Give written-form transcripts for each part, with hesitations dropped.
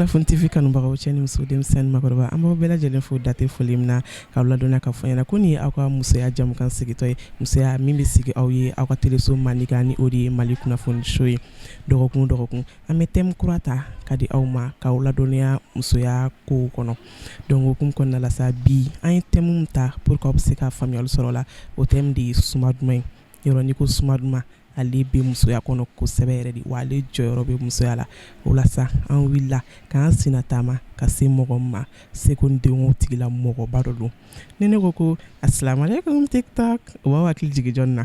Kunnafoni TV kanubagaw, cɛ ni muso, denmisɛnnin, makɔrɔba, an b'aw bɛɛ lajɛlen fo date foli min na, k'aw ladɔnniya k'a fɔ ɲɛna ko nin ye aw ka musoya jamukan sigitɔ ye, musoya min bɛ sigi aw ye aw ka teleso mandi kan, ni o de ye Mali Kunnafoni So ye. Dɔgɔkun o dɔgɔkun, an bɛ thème kura ta ka di aw ma k'aw ladɔnniya musoya kow kɔnɔ. Donc o hukumu kɔnɔna la sa, bi an ye thème min ta pour que aw bɛ se ka faamuyali sɔrɔ la, o thème de ye suma duman ye. Yɔrɔ n'i ko suma duman, ale bɛ musoya kɔnɔ kosɛbɛ yɛrɛ de, wa ale jɔyɔrɔ bɛ musoya la. O la sa, an wulila k'an senna taama ka se mɔgɔ ma, seko ni dɔnko tigila mɔgɔba dɔ don. Ni ne ko ko asalaamaaleykum TikTok, o b'aw hakili jigin jɔn na?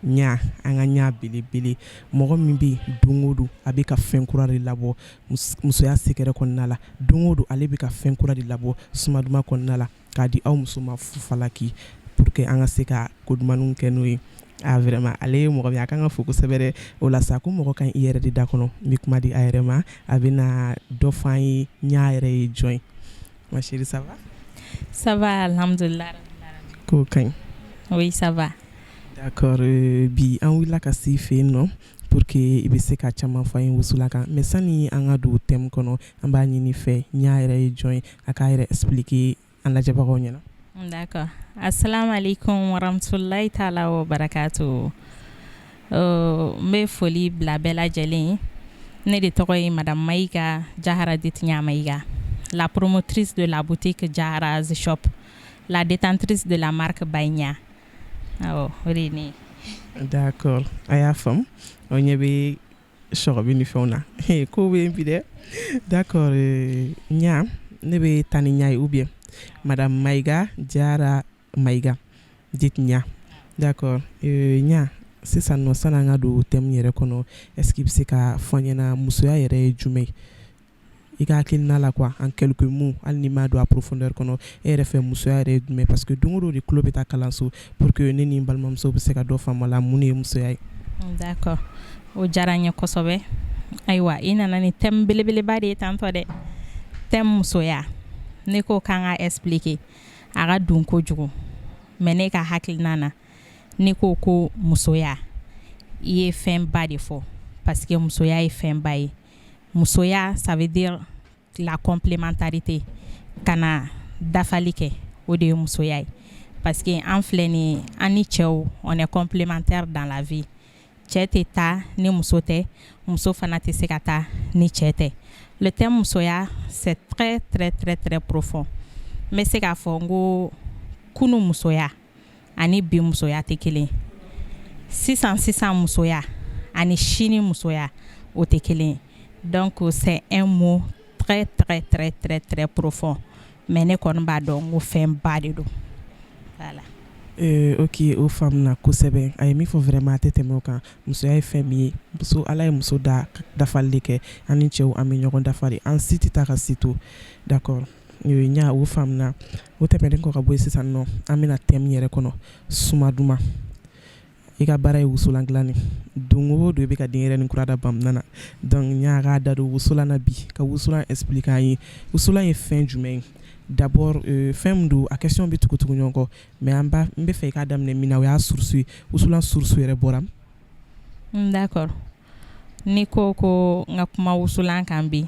Ɲa, an ka ɲa belebele, mɔgɔ min bɛ don o don a bɛ ka fɛn kura de labɔ musoya secret kɔnɔna la. Don o don ale bɛ ka fɛn kura de labɔ suma duman kɔnɔna la k'a di aw muso ma fufalaki pour que an ka se ka ko dumanw kɛ n'o ye. A vraiment, ale ye mɔgɔ min a kan ka fo kosɛbɛ dɛ. O la sa, ko mɔgɔ ka ɲi i yɛrɛ de da kɔnɔ. N bɛ kuma di a yɛrɛ ma, a bɛna dɔ fɔ an ye. Ɲa yɛrɛ ye jɔn ye? Ma chérie, ça va? Ça va, alhamdulillah. K'o ka ɲi? Oui, ça va. D'accord, bi an wulila ka s'i fɛ yen nɔ pour que i bɛ se ka caman fɔ an ye wusulan kan. Mais sani an ka don thème kɔnɔ, an b'a ɲini fɛ, ɲa yɛrɛ ye jɔn ye? A k'a yɛrɛ expliquer an lajɛbagaw ɲɛna. D'accord. Assalamu alaikum warahmatullahi taala wa barakatuh. N bɛ foli bila bɛɛ lajɛlen ye. Ne de tɔgɔ ye Madame Maïga Jahara Ditinya Maïga, la promotrice de la boutique Jahara's Shop, la détentrice de la marque Baïnya. Awɔ, o de ye ne ye. D'accord, a y'a faamu, o ɲɛ bɛ sɔgɔbi ni fɛnw na, kow bɛ yen bi dɛ. D'accord, ɲa, ne bɛ taa ni ɲa ye ou bien Madame Maïga Jara Maïga dite Ɲa. D'accord, Ɲa, sisan nɔ, sani an ka don thème yɛrɛ kɔnɔ, est ce que i bɛ se ka fɔ an ɲɛna musoya yɛrɛ ye jumɛn ye i ka hakilina la quoi, en quelques mots, hali n'i m'a don a profondeur kɔnɔ? E yɛrɛ fɛ, musoya yɛrɛ ye jumɛn? Parce que don o don de tulo bɛ taa kalanso pour que ne ni n balimamuso bɛ se ka dɔ faamu a la, mun de ye musoya ye? D'accord, o diyara n ye kosɛbɛ. Ayiwa, i nana ni thème belebeleba de ye tantɔ dɛ. Thème musoya, ne ko k'an ka expliquer, a ka dun kojugu. Mais ne ka hakilina na, ne ko ko musoya, i ye fɛnba de fɔ, parce que musoya ye fɛnba ye. Musoya, ça veut dire la complémentarité, ka na dafali kɛ, o de ye musoya ye. Parce que an filɛ nin ye, an ni cɛw, on est complémentaire dans la vie. Cɛ tɛ taa ni muso tɛ, muso fana tɛ se ka taa ni cɛ tɛ. Le thème musoya, c'est très très très très profond. N bɛ se k'a fɔ n ko kunu musoya ani bi musoya tɛ kelen. Sisan sisan musoya ani sini musoya, o tɛ kelen. Donc c'est un mot très très très très très profond, mais ne kɔni b'a dɔn n ko fɛnba de don, voilà. Ok, o faamuna kosɛbɛ. A ye min fɔ, vraiment, a tɛ tɛmɛ o kan. Musoya ye fɛn min ye, muso, Ala ye muso da dafali de kɛ. An ni cɛw, an bɛ ɲɔgɔn dafa de, an si tɛ taa ka si to. D'accord, ɲa, o faamuna. O tɛmɛnen kɔ ka bɔ yen, sisan nɔ, an bɛna thème yɛrɛ kɔnɔ, suma duman. I ka baara ye wusulan dilan don o don, i bɛ ka denyɛrɛnin kura da bamuna na. Donc ɲa k'a da don wusulan na bi, ka wusulan expliquer an ye. Wusulan ye fɛn jumɛn ye d'abord? Fɛn min don, a question bɛ tugu tugu ɲɔgɔn kɔ, mais an b'a n bɛ fɛ i k'a daminɛ min na, o y'a source ye. Wusulan source yɛrɛ bɔra? D'accord, n'i ko ko n ka kuma wusulan kan bi,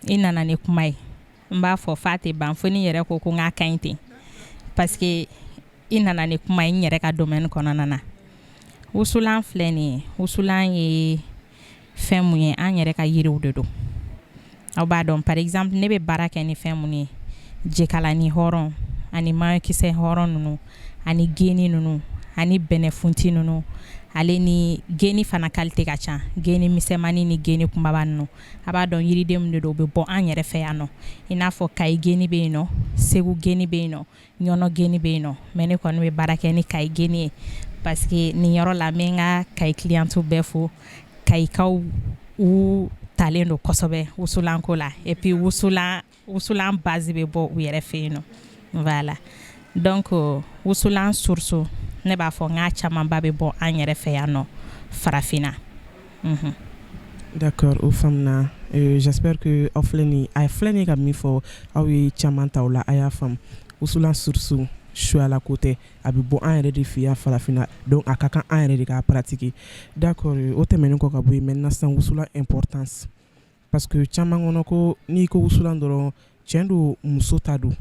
i nana ni kuma ye. N b'a fɔ f'a tɛ ban, fo ni yɛrɛ ko ko n k'a ka ɲi ten, parce que i nana ni kuma ye n yɛrɛ ka domaine kɔnɔna na. Wusulan filɛ nin ye, wusulan ye fɛn mun ye, an yɛrɛ ka yiriw de don. Aw b'a dɔn, par exemple, ne bɛ baara kɛ ni fɛn mun ye: jekalani hɔrɔn ani maɲɔkisɛ hɔrɔn ninnu ani geni ninnu ani bɛnɛfunti ninnu. Ale ni geni fana qualité ka ca, geni misɛnmanin ni geni kunbaba ninnu. A b'a dɔn yiriden min de don, u bɛ bɔ an yɛrɛ fɛ yan nɔ, i n'a fɔ Kayi geni bɛ yen nɔ, Segu geni bɛ yen nɔ, Ɲɔnɔ geni bɛ yen nɔ. Mais ne kɔni bɛ baara kɛ ni Kayi geni ye, parce que nin yɔrɔ la, n bɛ n ka Kayi clientes bɛɛ fo. Kayikaw, u talen don kosɛbɛ wusulanko la, et puis wusulan base bɛ bɔ u yɛrɛ fɛ yen nɔ. Voilà, donc wusulan source, ne b'a fɔ n k'a camanba bɛ bɔ an yɛrɛ fɛ yan nɔ, farafinna. D'accord, o faamuna. J'espère que aw filɛ nin, a filɛ nin ka min fɔ, aw ye caman ta o la, a y'a faamu. Wusulan source, suyala ko tɛ, a bɛ bɔ an yɛrɛ de fɛ yan farafinna, donc a ka kan an yɛrɛ de k'a pratiquer. D'accord, o tɛmɛnen kɔ ka bɔ yen, maintenant sisan, wusulan importance. Parce que caman kɔnɔ ko n'i ko wusulan dɔrɔn, tiɲɛ don, muso ta don,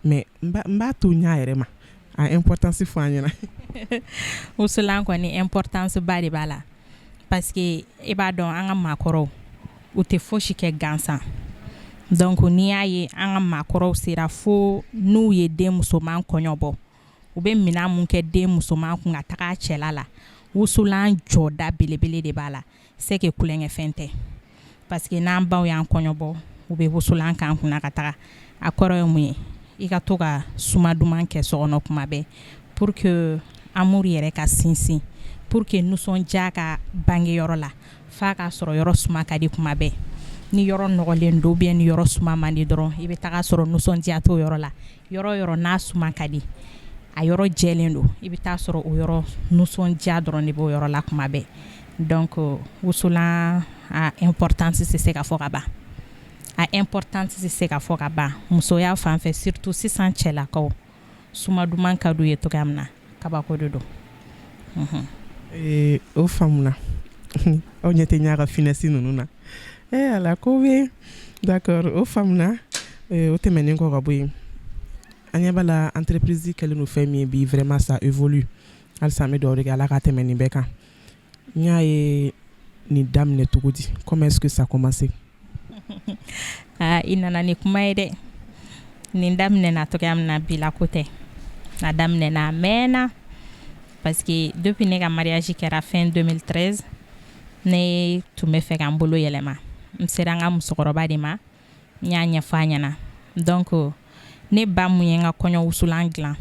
mais n b'a to ɲa yɛrɛ ma a importance fɔ an ɲɛna. Wusulan kɔni, importance ba de b'a la, parce que i b'a dɔn, an ka maakɔrɔw, u tɛ fosi kɛ gansan. Donc n'i y'a ye an ka maakɔrɔw sera fo n'u ye den musoman kɔɲɔ bɔ, u bɛ minɛn mun kɛ den musoman kun ka taga a cɛla la, wusulan jɔda belebele de b'a la. C'est que kulonkɛfɛn tɛ, parce que n'an baw y'an kɔɲɔ bɔ, u bɛ wusulan k'an kunna ka taga. A kɔrɔ ye mun ye? I ka to ka suma duman kɛ so kɔnɔ kuma bɛɛ, pour que amour yɛrɛ ka sinsin, pour que nisɔndiya ka bange yɔrɔ la, f'a k'a sɔrɔ yɔrɔ suma ka di kuma bɛɛ. Ni yɔrɔ nɔgɔlen don, bien ni yɔrɔ suma man di dɔrɔn, i bɛ taga sɔrɔ nisɔndiya t'o yɔrɔ la. Yɔrɔ yɔrɔ n'a suma ka di, a yɔrɔ jɛlen don, i bɛ taa sɔrɔ o yɔrɔ, nisɔndiya dɔrɔn de b'o yɔrɔ la kuma bɛɛ. Donc wusulan a importance tɛ se ka fɔ ka ban, a importance tɛ se ka fɔ ka ban musoya fan fɛ, surtout sisan cɛlakaw, suma duman ka d'u ye cogoya min na, kabako de don. O faamuna. Aw ɲɛ tɛ ɲa ka finesse ninnu na. Ala ko bɛ, d'accord, o faamuna. O tɛmɛnen kɔ ka bɔ yen, an ɲɛ b'a la, entreprise kɛlen don fɛn min ye bi, vraiment ça évolue. Halisa an bɛ dugawu de kɛ, Ala ka tɛmɛ nin bɛɛ kan. N y'a ye nin daminɛ cogo di? Comment est-ce que ça a commencé? Aa, i nana ni kuma ye dɛ. Nin daminɛna cogoya min na, bi la ko tɛ, a daminɛna a mɛnna, parce que depuis ne ka mariage kɛra fin 2013, ne tun bɛ fɛ ka n bolo yɛlɛma. N sera n ka musokɔrɔba de ma, n y'a ɲɛfɔ a ɲɛna. Donc ne ba mun ye n ka kɔɲɔ wusulan dilan,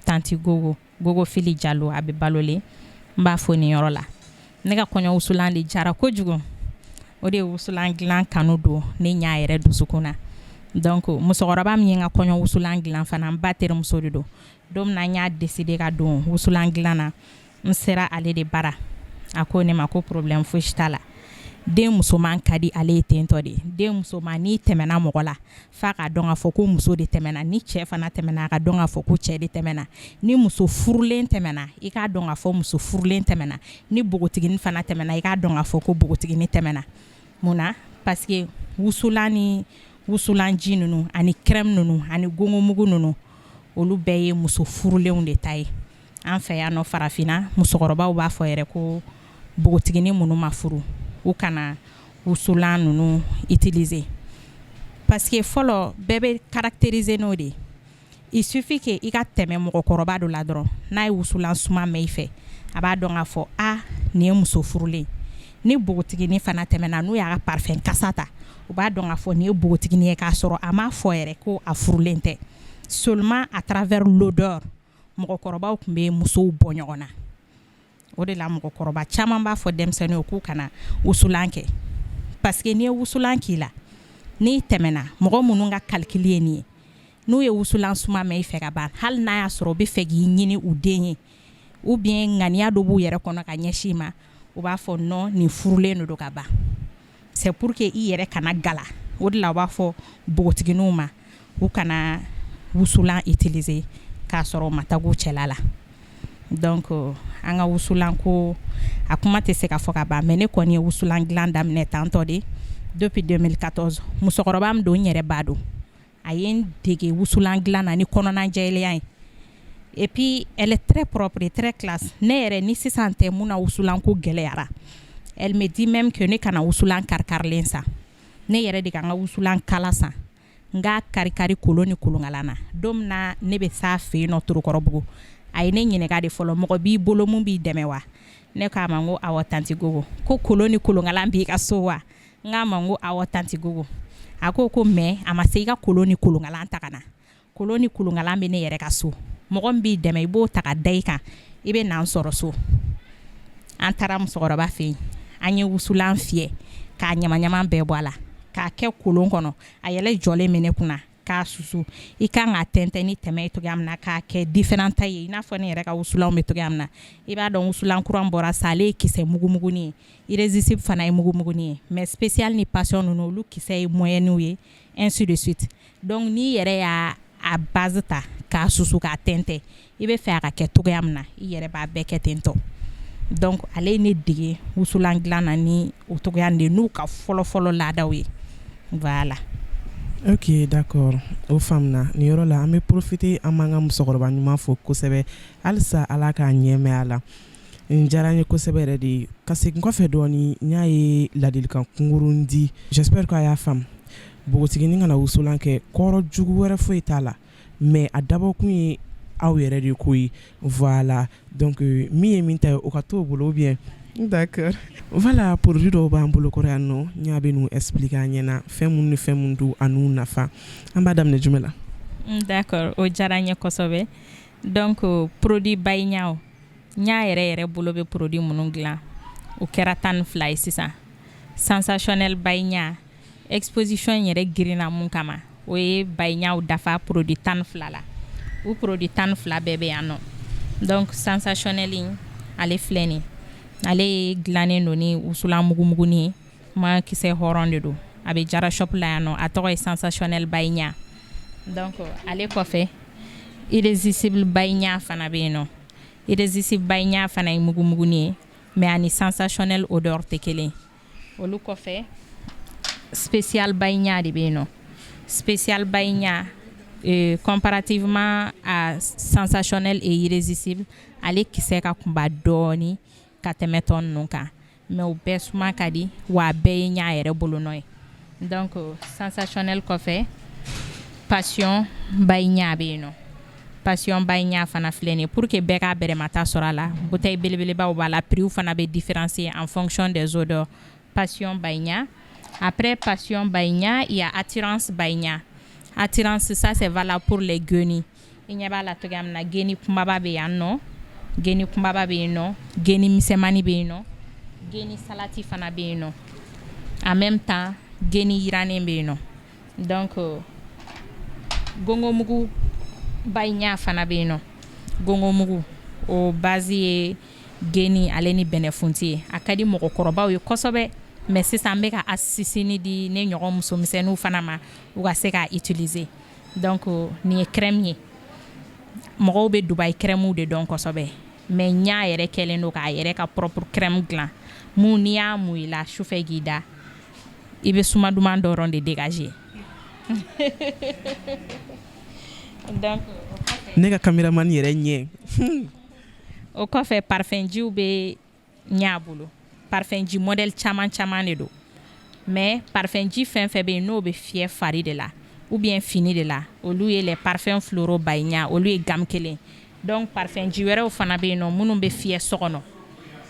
tantie Gogo, Gogo Fili Jalo, a bɛ balolen, n b'a fo nin yɔrɔ la. Ne ka kɔɲɔ wusulan de jara kojugu, o de ye wusulan dilan kanu don ne ɲa yɛrɛ dusukun na. Donc musokɔrɔba min ye n ka kɔɲɔ wusulan dilan fana, n ba terimuso de don. Don min na n y'a décider ka don wusulan dilan na, n sera ale de bara. A ko ne ma ko problème fosi t'a la, den musoman ka di ale ye tentɔ de. Den musoman, n'i tɛmɛna mɔgɔ la, f'a k'a dɔn k'a fɔ ko muso de tɛmɛna. Ni cɛ fana tɛmɛna, a ka dɔn k'a fɔ ko cɛ de tɛmɛna. Ni muso furulen tɛmɛna, i k'a dɔn k'a fɔ muso furulen tɛmɛna. Ni npogotiginin fana tɛmɛna, i k'a dɔn k'a fɔ ko npogotiginin tɛmɛna. Mun na? Parce que wusulan ni wusulanji ninnu ani crème ninnu ani gongonmugu ninnu, olu bɛɛ ye muso furulenw de ta ye. An fɛ yan nɔ farafinna, musokɔrɔbaw b'a fɔ yɛrɛ ko npogotiginin minnu ma furu, u kana wusulan ninnu utiliser, parce que fɔlɔ bɛɛ bɛ caractériser n'o de ye. Il suffit que i ka tɛmɛ mɔgɔkɔrɔba dɔ la dɔrɔn, n'a ye wusulan suma mɛn i fɛ, a b'a dɔn k'a fɔ a nin ye muso furulen. Ni npogotiginin fana tɛmɛna, n'u y'a ka parfum kasa ta, u b'a dɔn k'a fɔ nin ye npogotiginin ye, k'a sɔrɔ a m'a fɔ yɛrɛ ko a furulen tɛ. Seulement à travers l'odeur, mɔgɔkɔrɔbaw tun bɛ musow bɔ ɲɔgɔn na. O de la mɔgɔkɔrɔba caman b'a fɔ denmisɛnninw k'u kana wusulan kɛ, parce que n'i ye wusulan k'i la, n'i tɛmɛna, mɔgɔ minnu ka calcul ye nin ye, n'u ye wusulan suma mɛn i fɛ ka ban, hali n'a y'a sɔrɔ u bɛ fɛ k'i ɲini u den ye, ou bien ŋaniya dɔ b'u yɛrɛ kɔnɔ ka ɲɛsin i ma, u b'a fɔ non, nin furulen de don ka ban. C'est pour que i yɛrɛ kana gala. O de la u b'a fɔ npogotigininw ma u kana wusulan utiliser k'a sɔrɔ u ma taga u cɛla la. Donc an ka wusulan ko, a kuma tɛ se ka fɔ ka ban, mais ne kɔni ye wusulan dilan daminɛ tantɔ de depuis 2014. Musokɔrɔba min don, n yɛrɛ ba don, a ye n dege wusulan dilan na ni kɔnɔna jɛlenya ye. Et puis elle est très propre et très classe. Ne yɛrɛ ni sisan tɛ, mun na wusulan ko gɛlɛyara, elle me dit même que ne kana wusulan kari-karilen san, ne yɛrɛ de ka n ka wusulan kala san, n k'a kari-kari kolon ni kolonkala na. Don min na ne bɛ s'a fɛ yen nɔ Torokɔrɔbugu, a ye ne ɲininka de fɔlɔ: mɔgɔ b'i bolo mun b'i dɛmɛ wa? Ne k'a ma n ko awɔ, tantie Gogo. Ko kolon ni kolonkalan b'i ka so wa? N k'a ma n ko awɔ, tantie Gogo. A ko ko mais a ma se i ka kolon ni kolonkalan ta ka na, kolon ni kolonkalan bɛ ne yɛrɛ ka so, mɔgɔ min b'i dɛmɛ, i b'o ta ka da i kan, i bɛ na n sɔrɔ so. An taara musokɔrɔba fɛ yen, an ye wusulan fiyɛ k'a ɲamaɲama bɛɛ bɔ a la, k'a kɛ kolon kɔnɔ. A yɛlɛ jɔlen bɛ ne kunna k'a susu. I kan k'a tɛntɛn ni tɛmɛ ye cogoya min na, k'a kɛ différent ta ye, i n'a fɔ ne yɛrɛ ka wusulanw bɛ cogoya min na. I b'a dɔn, wusulan kuran bɔra sa, ale ye kisɛ mugumugunin ye, irrésistible fana ye mugumugunin ye, mais spécial ni passion ninnu, olu kisɛ ye moyenniw ye, ainsi de suite. Donc n'i yɛrɛ y'a a base ta k'a susu k'a tɛntɛn, i bɛ fɛ a ka kɛ cogoya min na, i yɛrɛ b'a bɛɛ kɛ ten tɔ. Donc ale ye ne dege wusulan dilan na ni o cogoya de n'u ka fɔlɔfɔlɔ laadaw ye, voilà. Ok, d'accord, o faamuna. Nin yɔrɔ la, an bɛ profiter, an b'an ka musokɔrɔba ɲuman fo kosɛbɛ. Halisa Ala k'a ɲɛ mɛn a la. Nin diyara n ye kosɛbɛ yɛrɛ de. Ka segin kɔfɛ dɔɔni, n y'a ye ladilikan kunkurun di, j'espère qu'a y'a faamu. Npogotiginin kana wusulan kɛ, kɔrɔ jugu wɛrɛ foyi t'a la, mais a dabɔkun ye aw yɛrɛ de ko ye, voilà. Donc min ye min ta ye, o ka t'o bolo, ou bien? D'accord, voilà. Produit dɔw b'an bolo kɔrɔ yan nɔ, n y'a bɛ n'u expliquer an ɲɛna, fɛn minnu ni fɛn minnu don, a n'u nafa. An b'a daminɛ jumɛn la? D'accord, o diyara n ye kosɛbɛ. Donc produit Bayiɲaw, n y'a yɛrɛ yɛrɛ bolo bɛ produit minnu dilan, o kɛra 12 ye sisan. Sensationnel Bayiɲa, exposition in yɛrɛ girinna mun kama, o ye Bayiɲaw dafa produit 12 la. U produit 12 bɛɛ bɛ yan nɔ. Donc sensationnel in, ale filɛ nin, ale dilannen don ni wusulan mugumugunin ye, kuma kisɛ hɔrɔn de don. A bɛ Jara Shop la yan nɔ, a tɔgɔ ye Sensationnel Bayiɲa. Donc ale kɔfɛ, Irrésistible Bayiɲa fana bɛ yen nɔ. Irrésistible Bayiɲa fana ye mugumugunin ye, mais ani sensationnel odeur tɛ kelen. Olu kɔfɛ, spécial Bayiɲa de bɛ yen nɔ. Spécial Bayiɲa, comparativement à sensationnel et irrésistible, ale kisɛ ka kunba dɔɔni ka tɛmɛ tɔ ninnu kan, mais u bɛɛ suma ka di, wa a bɛɛ ye ɲa yɛrɛ bolonɔ ye. Donc sensationnel kɔfɛ, Passion Bayiɲa bɛ yen nɔ. Passion Bayiɲa fana filɛ nin ye. Pour que bɛɛ k'a bɛrɛmata sɔrɔ a la, bouteille belebelebaw b'a la, prix fana bɛ différencier en fonction des odeurs. Passion Bayiɲa. Après Passion Bayiɲa, il y a Attirance Bayiɲa. Attirance, ça c'est valable pour les guenilles. I ɲɛ b'a la cogoya min na, guenille kunbaba bɛ yan nɔ, guenille kunbaba bɛ yen nɔ, guenille misɛnmanin bɛ yen nɔ, guenille salati fana bɛ yen nɔ, en même temps guenille yirannen bɛ yen nɔ. Donc gongomugu Bayiɲa fana bɛ yen nɔ. Gongomugu, o base ye guenille ale ni bɛnɛfunti ye. A ka di mɔgɔkɔrɔbaw ye kosɛbɛ, mais sisan an bɛ ka astuce di ne ɲɔgɔn musomisɛnninw fana ma, u ka se k'a utiliser. Donc nin ye crème ye. Mɔgɔw bɛ Dubaï crème de dɔn kosɛbɛ, mais ɲa yɛrɛ kɛlen don k'a yɛrɛ ka propre crème dilan mun n'i y'a mun i la sufɛ k'i da, i bɛ suma duman dɔrɔn de dégager. Donc Ne ka caméraman yɛrɛ ɲɛ. O kɔfɛ, parfum jiw bɛ ɲa bolo. Parfum ji modèle caman caman de don, mais parfum ji fɛn fɛn bɛ yen n'o bɛ fiyɛ fari de la ou bien fini de la, olu ye les parfums floraux Bayiɲa, olu ye gamme kelen. Donc parfum ji wɛrɛw fana bɛ yen nɔ minnu bɛ fiyɛ so kɔnɔ,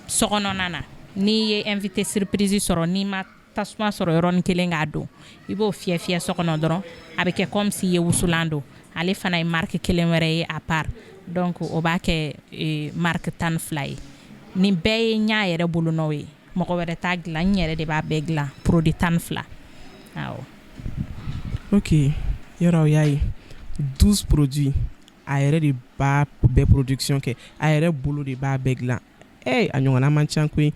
so kɔnɔna na. N'i ye invité surprise sɔrɔ, n'i ma tasuma sɔrɔ yɔrɔnin kelen k'a don, i b'o fiyɛ fiyɛ so kɔnɔ dɔrɔn, a bɛ kɛ comme si i ye wusulan don. Ale fana ye marque kelen wɛrɛ ye à part. Donc o b'a kɛ marque 12 ye. Nin bɛɛ ye ɲa yɛrɛ bolonɔ ye, mɔgɔ wɛrɛ t'a dilan, n yɛrɛ de b'a bɛɛ dilan, produit 12, awɔ. Ok, yɔrɔ aw y'a ye, 12 produits, a yɛrɛ de b'a bɛɛ production kɛ, a yɛrɛ bolo de b'a bɛɛ dilan. A ɲɔgɔnna man ca koyi.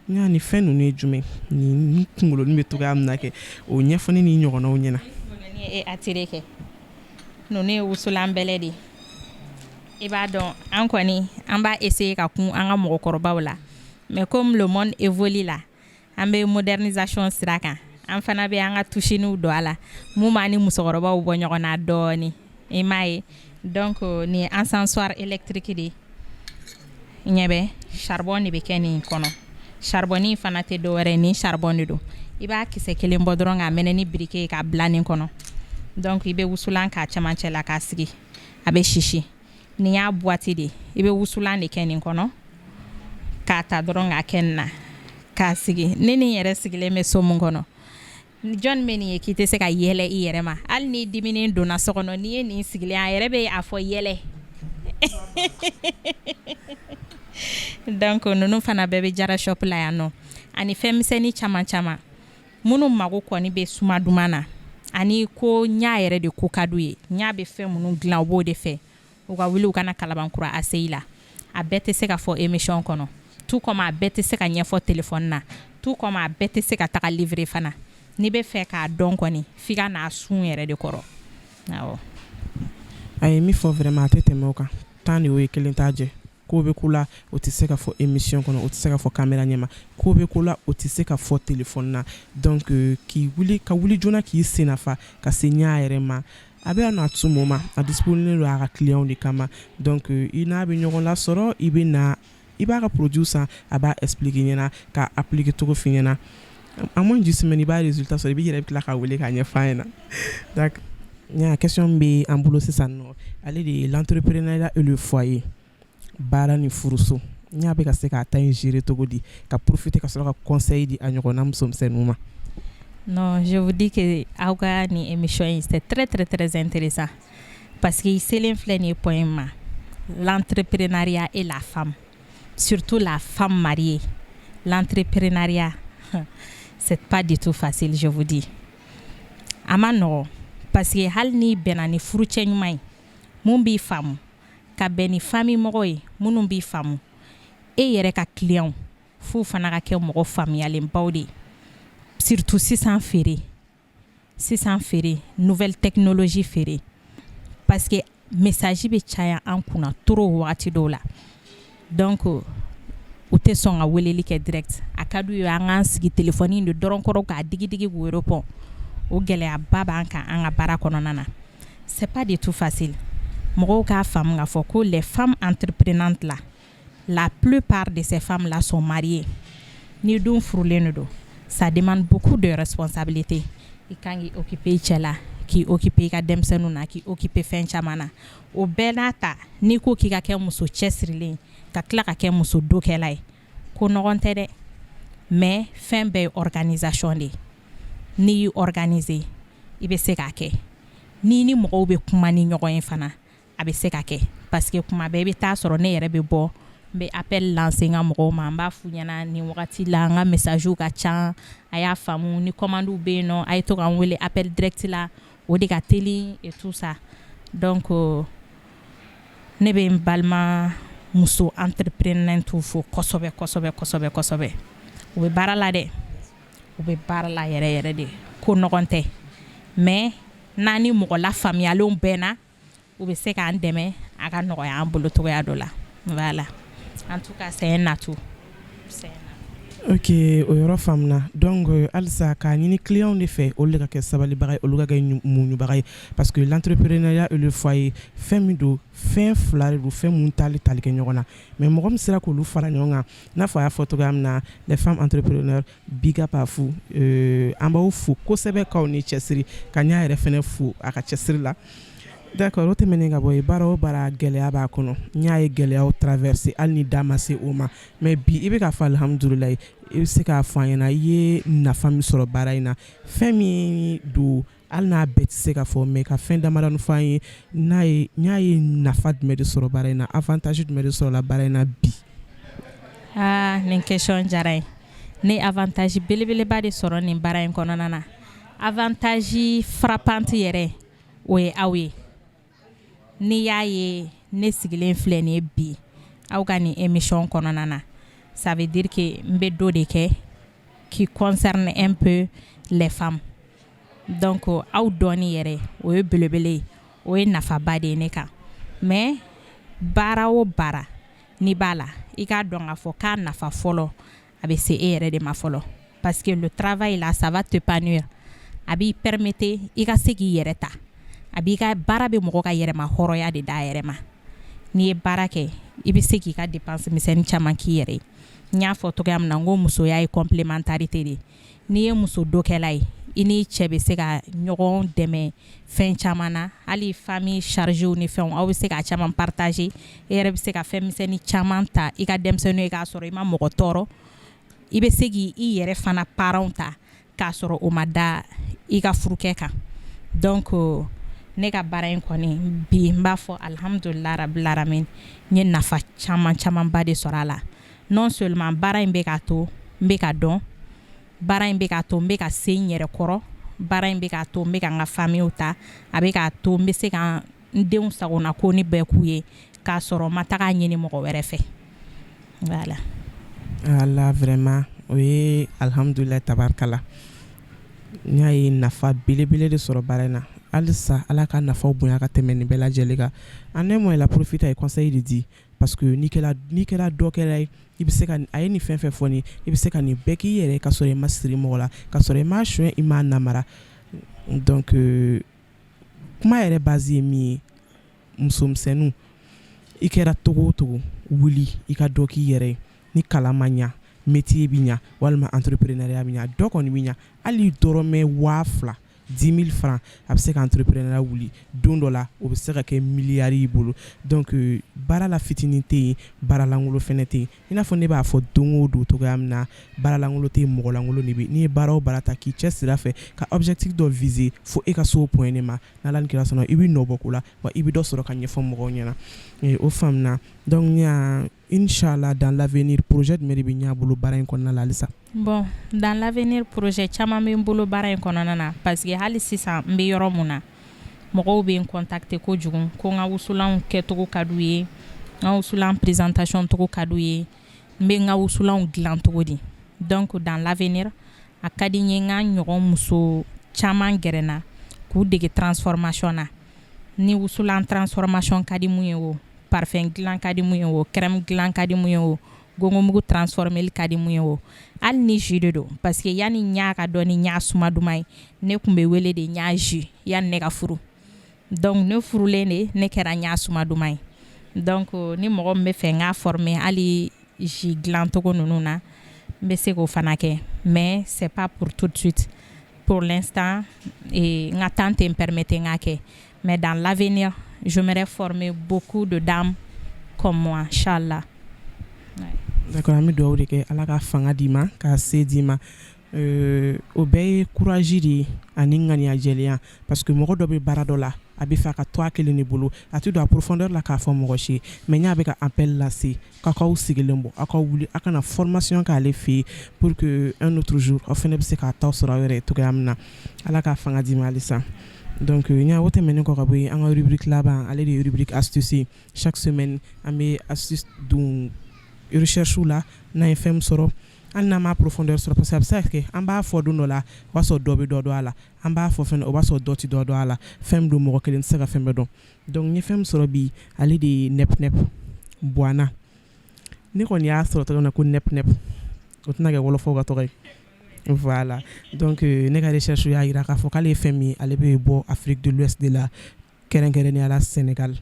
Nka nin fɛn ninnu ye jumɛn? Nin kunkolonin bɛ togoya min na kɛ, o ɲɛfɔ ne ni ɲɔgɔnnaw ɲɛna. Ni ye attiré kɛ, ninnu ye wusulan bɛlɛ de ye. I b'a dɔn, an kɔni an b'a essayer ka kun an ka mɔgɔkɔrɔbaw la, mais comme le monde évolue la, an bɛ modernisation sira kan, an fana bɛ an ka touche don a la mun b'an ni musokɔrɔbaw bɔ ɲɔgɔn na dɔɔni, i m'a ye. Donc nin ye encensoir électrique de ye. Ɲɛ bɛ charbon de bɛ kɛ nin kɔnɔ. Charbon in fana tɛ dɔwɛrɛ ye, nin charbon de don. I b'a kisɛ kelen bɔ dɔrɔn k'a mɛnɛ ni briquet ye k'a bila nin kɔnɔ. Donc i bɛ wusulan k'a cɛmancɛ la k'a sigi, a bɛ sisi. Nin y'a boîte de ye. I bɛ wusulan de kɛ nin kɔnɔ k'a ta dɔrɔn k'a kɛ nin na k'a sigi. Ni nin yɛrɛ sigilen bɛ so mun kɔnɔ, jɔnni bɛ nin ye k'i tɛ se ka yɛlɛ i yɛrɛ ma? Hali ni diminen donna so kɔnɔ, n'i ye nin sigilen, a yɛrɛ bɛ a fɔ yɛlɛ. Donc ninnu fana bɛɛ bɛ Jara Shop la yan nɔ, ani fɛn misɛnnin caman caman. Minnu mago kɔni bɛ suma duman na, ani ko ɲa yɛrɛ de ko ka d'u ye, ɲa bɛ fɛn minnu dilan, u b'o de fɛ, u ka wuli u ka na Kalabankura ACI la. A bɛɛ tɛ se ka fɔ émission kɔnɔ, tout comme a bɛɛ tɛ se ka ɲɛfɔ téléphone na, tout comme a bɛɛ tɛ se ka taga livrer fana. N'i bɛ fɛ k'a dɔn kɔni, f'i ka n'a sun yɛrɛ de kɔrɔ, awɔ. A ye min fɔ vraiment, a tɛ tɛmɛ o kan. 10 de y'o ye, kelen t'a jɛ. Ko bɛ ko la, o tɛ se ka fɔ émission kɔnɔ, o tɛ se ka fɔ caméra ɲɛma. Ko bɛ ko la, o tɛ se ka fɔ téléphone na. Donc k'i wuli ka wuli joona, k'i sen nafa ka se ɲa yɛrɛ ma, a bɛ yan nɔ à tout moment. A disponible don a ka clients de kama. Donc i n'a bɛ ɲɔgɔn lasɔrɔ, i bɛ na, i b'a ka produit san, a b'a expliquer ɲɛna, k'a appliquer cogo f'i ɲɛna. En moins d'une semaine, i b'a résultat sɔrɔ. I b'i yɛrɛ bɛ tila ka wele k'a ɲɛfɔ a ɲɛna. Donc ɲa question bɛ an bolo sisan nɔ, ale de ye l'entrepreneuriat et le foyer, baara ni furuso. Ɲa bɛ ka se k'a ta in gérer cogo di, ka profiter ka sɔrɔ ka conseil di a ɲɔgɔnna musomisɛnninw ma? Non, je vous dis que aw ka nin émission in, c'est très très très intéressant, parce que i selen filɛ nin ye point ma, l'entrepreneuriat et la femme, surtout la femme mariée. L'entrepreneuriat, c'est pas du tout facile, je vous dis. A ma nɔgɔn, parce que hali n'i bɛnna ni furucɛ ɲuman ye mun b'i faamu, ka bɛn ni famille mɔgɔ ye minnu b'i faamu, e yɛrɛ ka client f'u fana ka kɛ mɔgɔ faamuyalenbaw de ye. Surtout sisan feere, sisan feere, nouvelle technologie feere, parce que message bɛ caya an kunna trop wagati dɔw la. Donc u tɛ sɔn ka weleli kɛ direct. A ka d'u ye an k'an sigi téléphone de dɔrɔn kɔrɔ k'a digi digi k'u répond. O gɛlɛyaba b'an kan an ka baara kɔnɔna na. C'est pas du tout facile. Mɔgɔw k'a faamu k'a fɔ ko les femmes entreprenantes là, la plupart de ces femmes là sont mariées. Ni dun furulen de don, ça demande beaucoup de responsabilité. I kan k'i occuper i cɛ la, k'i occuper i ka denmisɛnninw na, k'i occuper fɛn caman na. O bɛɛ n'a ta, n'i ko k'i ka kɛ muso cɛsirilen, ka tila ka kɛ muso dokɛla ye, ko nɔgɔn tɛ dɛ. Mais fɛn bɛɛ ye organisation de ye. N'i y'i organiser, i bɛ se k'a kɛ. N'i ni mɔgɔw bɛ kuma ni ɲɔgɔn ye fana, a bɛ se ka kɛ, parce que kuma bɛɛ i bɛ taa sɔrɔ ne yɛrɛ bɛ bɔ, n bɛ appel lancer n ka mɔgɔw ma, n b'a f'u ɲɛna: nin wagati la, n ka message ka ca, a y'a faamu. Ni commande bɛ yen nɔ, a ye to ka n wele appel direct la, o de ka teli et tout ça. Donc ne bɛ n balima muso entrepreneur fo kosɛbɛ kosɛbɛ kosɛbɛ kosɛbɛ. U bɛ baara la dɛ, u bɛ baara la yɛrɛ yɛrɛ de. Ko nɔgɔn tɛ, mais n'an ni mɔgɔ lafaamuyalenw bɛnna, u bɛ se k'an dɛmɛ, a ka nɔgɔya an bolo cogoya dɔ la. Voilà, en tout cas, c'est un atout, c'est un atout. Ok, o yɔrɔ faamuna. Donc halisa k'a ɲini client de fɛ, olu de ka kɛ sabalibaga ye, olu ka kɛ muɲubaga ye, parce que l'entrepreneuriat et le foyer, fɛn min don, fɛn fila de don, fɛn mun t'ale tali kɛ ɲɔgɔn na. Mais mɔgɔ min sera k'olu fara ɲɔgɔn kan, n'a fɔ a y'a fɔ cogoya min na, les femmes entrepreneurs, big up à vous. An b'aw fo kosɛbɛ k'aw ni cɛsiri, ka ɲa yɛrɛ fɛnɛ fo a ka cɛsiri la. D'accord, o tɛmɛnen ka bɔ yen, baara o baara, gɛlɛya b'a kɔnɔ. N y'a ye gɛlɛyaw traverser, hali ni da ma se o ma. Mais bi, i bɛ k'a fɔ alihamudulilayi. I bɛ se k'a fɔ an ɲɛna i ye nafa min sɔrɔ baara in na, fɛn min don, hali n'a bɛɛ tɛ se ka fɔ, mais ka fɛn damadɔni fɔ an ye n'a ye n y'a ye nafa jumɛn de sɔrɔ baara in na, avantage jumɛn de sɔrɔla baara in na bi? Aa, nin question diyara n ye. Ne ye avantage belebeleba de sɔrɔ nin baara in kɔnɔna na. Avantage frappante yɛrɛ, o ye aw ye. N'i y'a ye ne sigilen filɛ nin ye bi aw ka nin émission kɔnɔna na, ça veut dire que n bɛ dɔ de kɛ qui concerne un peu les femmes. Donc aw dɔɔni yɛrɛ, o ye belebele ye, o ye nafaba de ye ne kan. Mais baara o baara n'i b'a la, i k'a dɔn k'a fɔ k'a nafa fɔlɔ, a bɛ se e yɛrɛ de ma fɔlɔ, parce que le travail là, ça va t'épanouir. A b'i permettre i ka se k'i yɛrɛ ta. A b'i ka baara bɛ mɔgɔ ka yɛrɛma hɔrɔnya de d'a yɛrɛ ma. N'i ye baara kɛ, i bɛ se k'i ka dépense misɛnnin caman k'i yɛrɛ ye. N y'a fɔ cogoya min na, n ko musoya ye complémentarité de ye. N'i ye muso dokɛla ye, i n'i cɛ bɛ se ka ɲɔgɔn dɛmɛ fɛn caman na. Hali famille charge ni fɛnw, aw bɛ se k'a caman partager. E yɛrɛ bɛ se ka fɛn misɛnnin caman ta i ka denmisɛnninw ye k'a sɔrɔ i ma mɔgɔ tɔɔrɔ. I bɛ se k'i yɛrɛ fana parents ta k'a sɔrɔ o ma da i ka furukɛ kan. Donc ne ka baara in kɔni bi, n b'a fɔ alihamudulila rabil alamin, n ye nafa caman camanba de sɔrɔ a la. Non seulement baara in bɛ k'a to n bɛ ka dɔn, baara in bɛ k'a to n bɛ ka se n yɛrɛ kɔrɔ, baara in bɛ k'a to n bɛ ka n ka famille ta, a bɛ k'a to n bɛ se ka n denw sagona ko ni bɛɛ k'u ye k'a sɔrɔ n ma taga ɲini mɔgɔ wɛrɛ fɛ. Voilà. Ala, vraiment, o ye alihamudulila tabarikala. N y'a ye nafa belebele de sɔrɔ baara in na. Halisa Ala ka nafaw bonya ka tɛmɛ nin bɛɛ lajɛlen kan. En un mot, elle a profité, a ye conseil de di. Parce que n'i kɛra dɔ kɛra ye, i bɛ se ka, a ye nin fɛn fɛn fɔ nin, i bɛ se ka nin bɛɛ k'i yɛrɛ ka sɔrɔ i ma siri mɔgɔ la, ka sɔrɔ i ma suɲɛ, i ma namara. Donc kuma yɛrɛ base ye min ye, musomisɛnninw, i kɛra togo o togo, wuli i ka dɔ k'i yɛrɛ ye. Ni kalan ma ɲa, métier bɛ ɲa, walima entrepreneuriat bɛ ɲa, dɔ kɔni bɛ ɲa. Hali dɔrɔmɛ 2000, 10 000 francs, a bɛ se ka entrepreneuriat wuli don dɔ la, o bɛ se ka kɛ miliyari y'i bolo. Donc baara la fitinin tɛ yen, baara lankolon fɛnɛ tɛ yen. I n'a fɔ ne b'a fɔ don o don cogoya min na, baara lankolon tɛ yen, mɔgɔ lankolon de bɛ yen. N'i ye baara o baara ta k'i cɛ siri a fɛ, ka objectif dɔ viser fo e ka se o point de ma, n'Ala ni kira sɔnna, i bɛ nɔ bɔ ko la, wa i bɛ dɔ sɔrɔ ka ɲɛfɔ mɔgɔw ɲɛna. O faamuna. Donc ɲa, inchallah, dans l'avenir, projet jumɛn de bɛ ɲɛ bolo baara in kɔnɔna la halisa? Bon, dans l'avenir, projet caman bɛ n bolo baara in kɔnɔna na, parce que hali sisan n bɛ yɔrɔ mun na, mɔgɔw bɛ n contacter kojugu ko n ka wusulanw kɛcogo ka d'u ye, n ka wusulan présentation cogo ka d'u ye, n bɛ n ka wusulanw dilan cogo di. Donc dans l'avenir, a ka di n ye n ka ɲɔgɔn muso caman gɛrɛ n na k'u dege transformation na. Ni wusulan transformation ka di mun ye, o parfum dilan ka di mun ye, o crème dilan ka di mun ye, o gongomugu transformeli ka di mun ye, o hali ni jus de don. Parce que yanni ɲa ka dɔn ni ɲa suma duman ye, ne tun bɛ wele de ɲa jus yanni ne ka furu. Donc ne furulen de, ne kɛra ɲa suma duman ye. Donc ni mɔgɔ min bɛ fɛ n k'a former hali jus dilancogo ninnu na, n bɛ se k'o fana kɛ, mais c'est pas pour tout de suite. Pour l'instant, n ka temps tɛ n permettre n k'a kɛ, mais dans l'avenir, j'aimerais former beaucoup de dames comme moi, inchallah. D'accord, an bɛ dugawu de kɛ, Ala ka fanga d'i ma, k'a se d'i ma. O bɛɛ ye courage de ye ani ŋaniya jɛlenya, parce que mɔgɔ dɔ bɛ baara dɔ la, a bɛ fɛ a ka to a kelen de bolo, a tɛ don a profondeur la k'a fɔ mɔgɔ si ye. Mais n y'a bɛ ka appel lancer k'aw k'aw sigilen bɔ, aw ka wuli, aw kana formation k'ale fɛ yen, pour que un autre jour aw fana bɛ se k'a ta sɔrɔ aw yɛrɛ ye cogoya min na. Ala k'a fanga d'i ma halisa. Donc ɲa, o tɛmɛnen kɔ ka bɔ yen, an ka rubrique laban, ale de ye rubrique astuce ye. Chaque semaine, an bɛ astuce don recherche la. N'an ye fɛn min sɔrɔ, hali n'an m'a profondeur sɔrɔ, parce que a bɛ se ka kɛ an b'a fɔ don dɔ la, o b'a sɔrɔ dɔ bɛ dɔ dɔn a la, an b'a fɔ fɛnɛ, o b'a sɔrɔ dɔ tɛ dɔ dɔn a la. Fɛn min don, mɔgɔ kelen tɛ se ka fɛn bɛɛ dɔn. Donc n ye fɛn min sɔrɔ bi, ale de ye nɛp nɛp buwana. Ne kɔni y'a sɔrɔ tɔgɔ min na ko nɛp nɛp, o tɛna kɛ wɔlɔfɔw ka tɔgɔ ye. Voilà. Donc ne ka recherche y'a jira k'a fɔ k'ale ye fɛn min ye, ale bɛ bɔ Afrique de l'Ouest de la, kɛrɛnkɛrɛnnenya la Sénégal.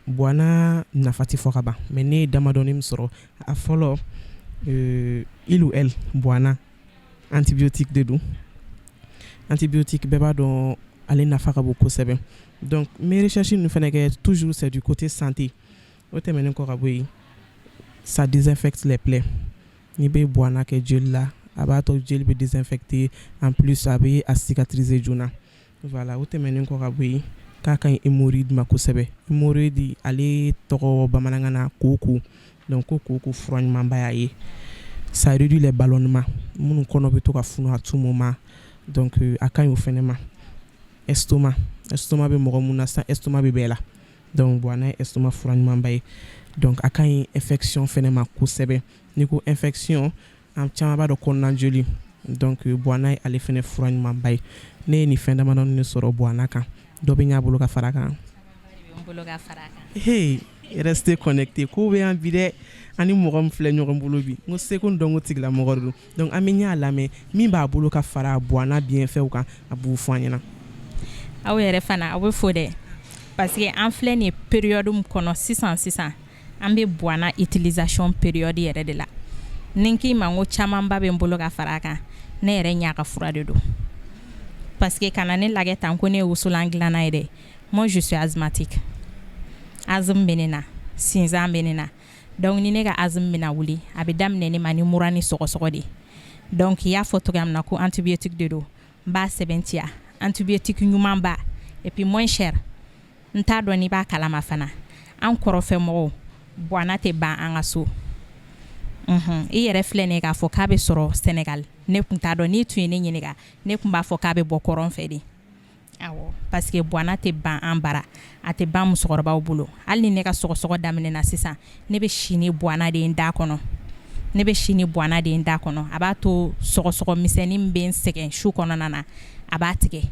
Buwana nafa tɛ fɔ ka ban, mais ne ye damadɔni min sɔrɔ, a fɔlɔ, il ou elle, buwana antibiotique de don. Antibiotique, bɛɛ b'a dɔn ale nafa ka bon kosɛbɛ. Donc n bɛ recherche ninnu fana kɛ, toujours c'est du côté santé. O tɛmɛnen kɔ ka bɔ yen, ça désinfecte les plaies. N'i bɛ buwana kɛ joli la, a b'a to joli bɛ désinfecter, en plus a bɛ a cicatriser joona. Voilà. O tɛmɛnen kɔ ka bɔ yen, k'a ka ɲi hémorroïde ma kosɛbɛ. Hémorroïde, ale tɔgɔ bamanankan na koko. Donc ko koko fura ɲumanba y'a ye. Ça réduit les ballonnements, minnu kɔnɔ bɛ to ka funu à tout moment. Donc a ka ɲi o fɛnɛ ma. Estomac, estomac bɛ mɔgɔ mun na sisan, estomac bɛ bɛɛ la, donc buwana ye estomac fura ɲumanba ye. Donc a ka ɲi infection fɛnɛ ma kosɛbɛ. N'i ko infection, an caman b'a dɔn kɔnɔna joli. Donc buwana ye ale fɛnɛ fura ɲumanba ye. Ne ye nin fɛn damadɔni de sɔrɔ buwana kan. Dɔ bɛ ɲɛ bolo ka fara kan. Hey, restez connecté, ko bɛ yan bi dɛ. Ani mɔgɔ min filɛ ɲɔgɔn bolo bi, n ko seko ni dɔnko tigilamɔgɔ de don. Donc an bɛ ɲɛ lamɛn, min b'a bolo ka fara buwana bienfaits kan, a b'u fɔ an ɲɛna. Aw yɛrɛ fana, aw bɛ fo dɛ, parce que an filɛ nin période min kɔnɔ sisan sisan, an bɛ buwana utilisation période yɛrɛ de la. Ni n k'i ma n ko camanba bɛ n bolo ka fara a kan, ne yɛrɛ ɲa ka fura de don, parce que kana ne lajɛ tan ko ne ye wusulan dilanna ye dɛ. Moi, je suis asthmatique, asthme bɛ ne na, sinzan bɛ ne na. Donc ni ne ka asthme bɛna wuli, a bɛ daminɛ ne ma ni mura ni sɔgɔsɔgɔ de. Donc i y'a fɔ cogoya min na ko antibiotique de don, n b'a sɛbɛntiya, antibiotique ɲumanba et puis moins cher. N t'a dɔn n'i b'a kalama fana, an kɔrɔfɛ mɔgɔw, buwana tɛ ban an ka so. I yɛrɛ filɛ nin ye k'a fɔ k'a bɛ sɔrɔ Sénégal, ne tun t'a dɔn. N'i tun ye ne ɲininka, ne tun b'a fɔ k'a bɛ bɔ kɔrɔn fɛ de. Awɔ, parce que buwana tɛ ban an bara, a tɛ ban musokɔrɔbaw bolo. Hali ni ne ka sɔgɔsɔgɔ daminɛna sisan, ne bɛ si ni buwana de ye n da kɔnɔ, ne bɛ si ni buwana de ye n da kɔnɔ. A b'a to sɔgɔsɔgɔ misɛnnin min bɛ n sɛgɛn su kɔnɔna na, a b'a tigɛ.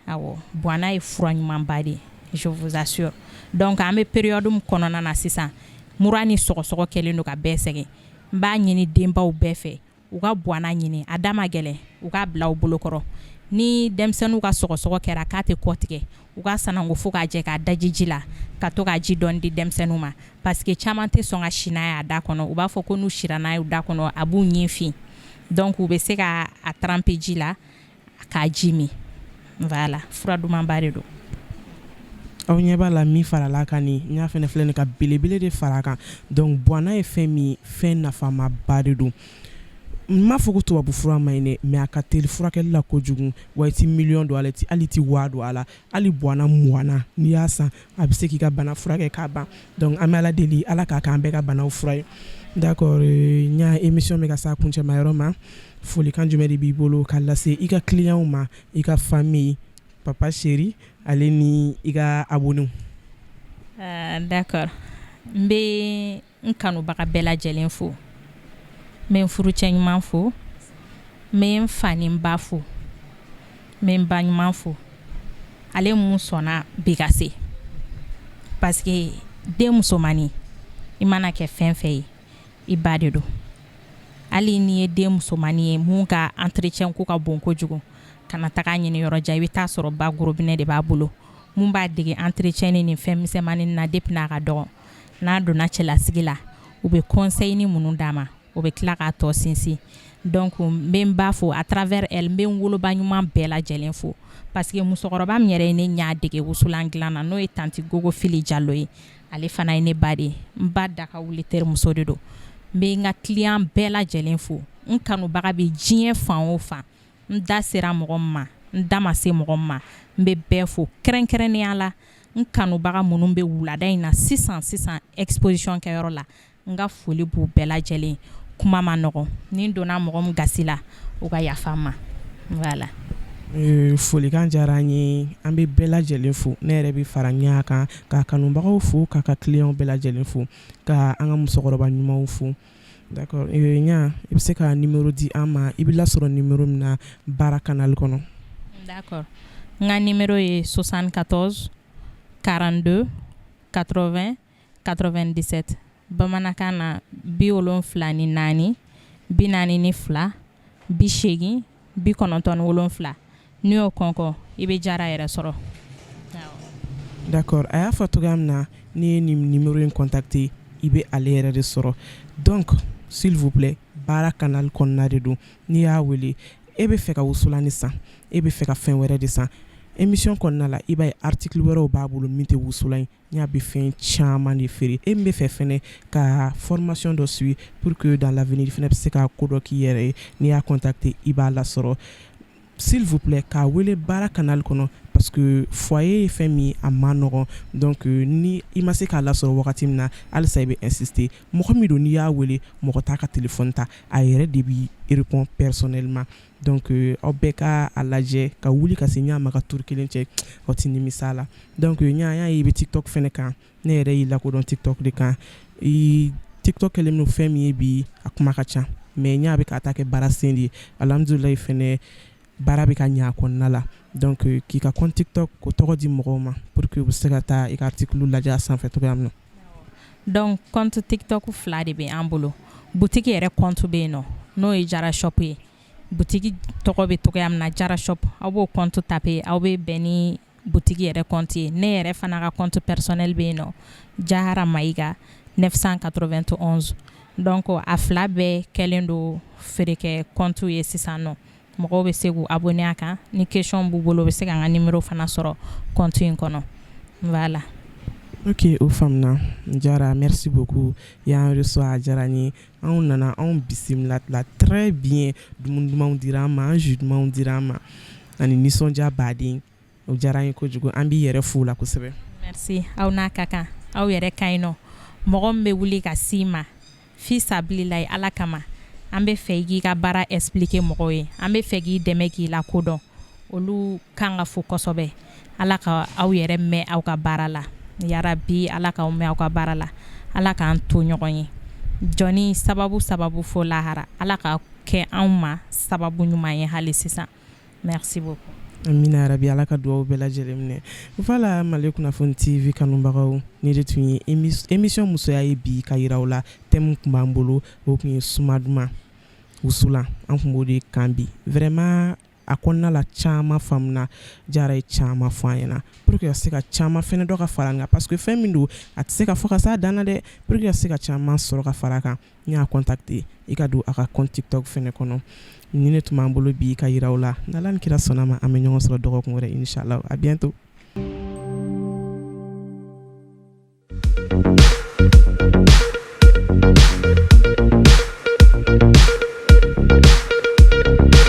Awɔ, buwana ye fura ɲumanba de ye, je vous assure. Donc an bɛ période min kɔnɔna na sisan, mura ni sɔgɔsɔgɔ kɛlen don ka bɛɛ sɛgɛn. N b'a ɲini denbaw bɛɛ fɛ, u ka bwana ɲini, a da ma gɛlɛn, u k'a bila u bolokɔrɔ. Ni denmisɛnninw ka sɔgɔsɔgɔ kɛra k'a tɛ kɔ tigɛ, u ka sanango fo k'a jɛ, k'a daji ji la, ka to k'a ji dɔɔni di denmisɛnninw ma, parce que caman tɛ sɔn ka si n'a ye a da kɔnɔ. U b'a fɔ ko n'u sira n'a ye u da kɔnɔ, a b'u ɲin fin. Donc u bɛ se ka a tremper ji la k'a ji min. Voilà, fura dumanba de don. Aw ɲɛ b'a la, min farala kan nin, n y'a fɛnɛ filɛ nin ka belebele de fara a kan. Donc bwana ye fɛn min, fɛn nafamaba de don. N m'a fɔ ko tubabu fura ma ɲi dɛ, mais a ka teli furakɛli la kojugu. Wa i ti miliyɔn don a la, hali i ti waa don a la. Hali bwana 20na, n'i y'a san, a bɛ se k'i ka bana furakɛ k'a ban. Donc an bɛ Ala deli, Ala k'a k'an bɛɛ ka banaw fura ye. D'accord, n y'a émission bɛ ka s'a kuncɛma yɔrɔ ma. Folikan jumɛn de b'i bolo ka lase i ka clients ma, i ka famille, papa chéri, ale ni i ka abonnés? D'accord, n bɛ n kanubaga bɛɛ lajɛlen fo, n bɛ n furucɛ ɲuman fo, n bɛ n fa ni n ba fo, n bɛ n ba ɲuman fo, ale mun sɔnna bi ka se, parce que den musomannin, i mana kɛ fɛn fɛn ye, i ba de don. Hali n'i ye den musomannin ye mun ka entretien ko ka bon kojugu, kana taga ɲini yɔrɔ jan, i bɛ taa sɔrɔ ba gorobinɛ de b'a bolo mun b'a dege entretien ni nin fɛn misɛnmanin na depuis n'a ka dɔgɔ. N'a donna cɛlasigi la, u bɛ conseil ni minnu d'a ma, o bɛ tila k'a tɔ sinsin. Donc n bɛ n ba fo à travers elle. N bɛ n woloba ɲuman bɛɛ lajɛlen fo, parce que musokɔrɔba min yɛrɛ ye ne ɲa dege wusulan dilan na, n'o ye tantie Gogo Fili Jalo ye, ale fana ye ne ba de ye. N ba da ka wuli terimuso de don. N bɛ n ka client bɛɛ lajɛlen fo, n kanubaga bɛ diɲɛ fan o fan, n da sera mɔgɔ min ma, n da ma se mɔgɔ min ma, n bɛ bɛɛ fo. Kɛrɛnkɛrɛnnenya la, n kanubaga minnu bɛ wulada in na sisan sisan exposition kɛyɔrɔ la, n ka foli b'u bɛɛ lajɛlen. Kuma ma nɔgɔn, ni n donna mɔgɔ min gasi la, u ka yafa n ma. Voilà. Folikan diyara an ye, an bɛ bɛɛ lajɛlen fo. Ne yɛrɛ bɛ fara ɲa kan ka kanubagaw fo, k'a ka clients bɛɛ lajɛlen fo, ka an ka musokɔrɔba ɲumanw fo. D'accord, ɲa, i bɛ se ka numéro di an ma, i bɛ lasɔrɔ numéro min na baara canal kɔnɔ? D'accord, n ka numéro ye 74 42 80 97. Bamanankan na, 74 42 80 97. N'i y'o kɔnkɔn, i bɛ Jara yɛrɛ sɔrɔ. D'accord, a y'a fɔ cogoya min na, n'i ye nin numéro in contacter, i bɛ ale yɛrɛ de sɔrɔ. Donc s'il vous plaît, baara canal kɔnɔna de don. N'i y'a wele, e bɛ fɛ ka wusulan san, e bɛ fɛ ka fɛn wɛrɛ de san, émission kɔnɔna la, i b'a ye article wɛrɛw b'a bolo min tɛ wusulan ye. N'a bɛ fɛn caman de feere, e min bɛ fɛ fɛnɛ ka formation dɔ suivre pour que dans l'avenir fɛnɛ bɛ se ka ko dɔ k'i yɛrɛ ye, n'i y'a contacter, i b'a lasɔrɔ. S'il vous plaît, k'a wele baara canal kɔnɔ, parce que foyer ye fɛn min, a ma nɔgɔn. Donc ni i ma se k'a lasɔrɔ wagati min na, halisa i bɛ insister. Mɔgɔ min don, n'i y'a wele, mɔgɔ t'a ka téléphone ta, a yɛrɛ de b'i répond personnellement. Donc aw bɛɛ ka a lajɛ ka wuli ka se ɲa ma ka tour kelen cɛ, aw ti nimisa la. Donc ɲa, y'a ye i bɛ TikTok fɛnɛ kan. Ne yɛrɛ y'i lakodɔn TikTok de kan. I TikTok kɛlen don fɛn min ye bi, a kuma ka ca, mais ɲa bɛ ka taa kɛ baara sen de ye. Alhamdulilayi fɛnɛ, baara bɛ ka ɲɛ a kɔnɔna la. Donc k'i ka compte TikTok ko tɔgɔ di mɔgɔw ma pour que u bɛ se ka taa i ka article lajɛ a sanfɛ cogoya min na. Donc compte TikTok fila de bɛ an bolo. Boutique yɛrɛ compte bɛ yen nɔ, n'o ye Jara Shop ye. Boutique tɔgɔ bɛ cogoya min na, Jara Shop, aw b'o compte taper, aw bɛ bɛn ni boutique yɛrɛ compte ye. Ne yɛrɛ fana ka compte personnel bɛ yen nɔ, Jahara Mayiga 991. Donc a fila bɛɛ kɛlen don feerekɛ compte ye sisan nɔ. Mɔgɔw bɛ se k'u abonner a kan. Ni question b'u bolo, u bɛ se ka n ka numéro fana sɔrɔ compte in kɔnɔ. Voilà. Ok, o faamuna. Jara, merci beaucoup, i y'an reçoit, a diyara n ye. Anw nana, anw bisimila la très bien. Dumuni dumanw dira an ma, an jus dumanw dira an ma, ani nisɔndiya baden. O diyara an ye kojugu, an b'i yɛrɛ fo la kosɛbɛ. Merci, aw n'a ka kan, aw yɛrɛ ka ɲi nɔ. Mɔgɔ min bɛ wuli ka s'i ma fi sabililayi, Ala kama, an bɛ fɛ i k'i ka baara expliquer mɔgɔw ye, an bɛ fɛ k'i dɛmɛ k'i lakodɔn, olu kan ka fo kosɛbɛ. Ala ka aw yɛrɛ mɛn aw ka baara la yarabi, Ala k'aw mɛn aw ka baara la, Ala k'an to ɲɔgɔn ye jɔnni sababu sababu fo lahara. Ala ka kɛ anw ma sababu ɲuman ye hali sisan. Merci beaucoup. Amina yarabi, Ala ka dugawu bɛɛ lajɛlen minɛ. Voilà, Mali Kunnafoni TV kanubagaw, ni de tun ye émission musoya ye bi ka yira aw la. Thème tun b'an bolo, o tun ye suma duman wusulan, an tun b'o de kan bi. Vraiment, a kɔnɔna la, caman faamuna, Jara ye caman fɔ an ɲɛna pour que ka se ka caman fɛnɛ dɔ ka fara an kan, parce que fɛn min don, a tɛ se ka fɔ ka s'a dan na dɛ. Pour que ka se ka caman sɔrɔ ka fara a kan, n y'a contacter, i ka don a ka compte TikTok fɛnɛ kɔnɔ. Ni ne tun b'an bolo bi ka yira aw la, n'Ala ni kira sɔnna ma, an bɛ ɲɔgɔn sɔrɔ dɔgɔkun wɛrɛ, inchallah. À bientôt.